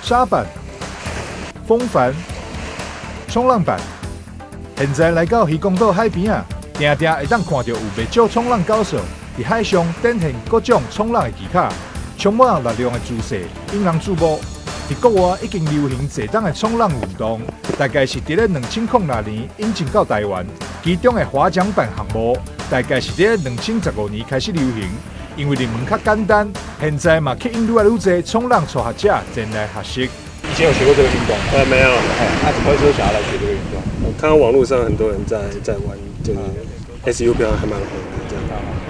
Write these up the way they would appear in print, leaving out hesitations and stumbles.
沙板、風帆、衝浪板。現在來到漁光島海邊仔，定定會當看著有袂少衝浪高手佇海上展現各種衝浪的技巧，充滿力量的姿勢，引人注目。佇國外已經流行濟冬的衝浪運動，大概是佇咧2006年引進到台灣，其中的划槳板項目，大概是佇咧2015年開始流行。因為入門較簡單，現在嘛吸引愈來愈濟衝浪初學者前來學習。以前有學過這個運動嗎？沒有。哎，那怎麼會說想要來學這個運動？我看到網絡上很多人在玩，就是 SUP 還蠻紅的這樣。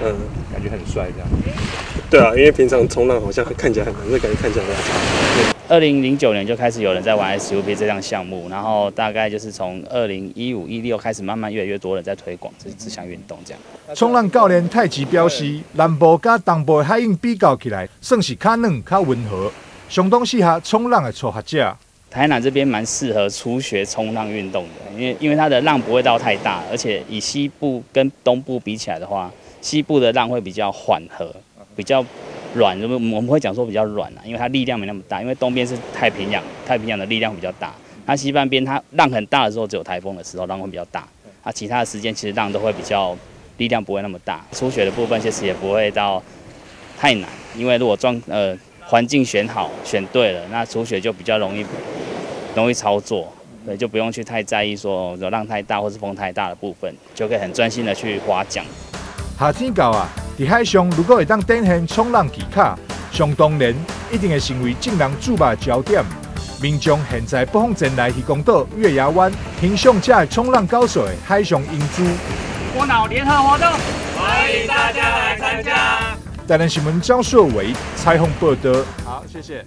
嗯，感覺很帥這樣。對啊，因為平常衝浪好像看起來很難，這感覺看起來很差。 2009年就開始有人在玩 SUP 這項項目，然後大概就是從2015、16開始，慢慢越來越多人在推廣這項運動。這樣。衝浪教練泰吉表示，南部佮東部的海湧比較起來，算是較軟、較溫和，相當適合衝浪的初學者。台南這邊蠻適合初學衝浪運動的，因為它的浪不會到太大，而且以西部跟東部比起來的話，西部的浪會比較緩和，比較軟，我們會講說比較軟啊，因為它力量沒那麼大。因為東邊是太平洋，太平洋的力量比較大。那西半邊它浪很大的時候，只有颱風的時候浪會比較大。啊，其他的時間其實浪都會比較力量不會那麼大。初學的部分其實也不會到太難，因為如果環境選好選對了，那初學就比較容易操作，對，就不用去太在意說有浪太大或是風太大的部分，就可以很專心的去划槳。夏天到啊，佇海上如果會當展現衝浪技巧，相當然一定會成為眾人注目的焦點。民眾現在不妨前來漁光島月牙灣欣賞這个衝浪高手的海上英姿。波腦聯合活動，歡迎大家來參加。台南新聞張碩偉採訪報道。好，謝謝。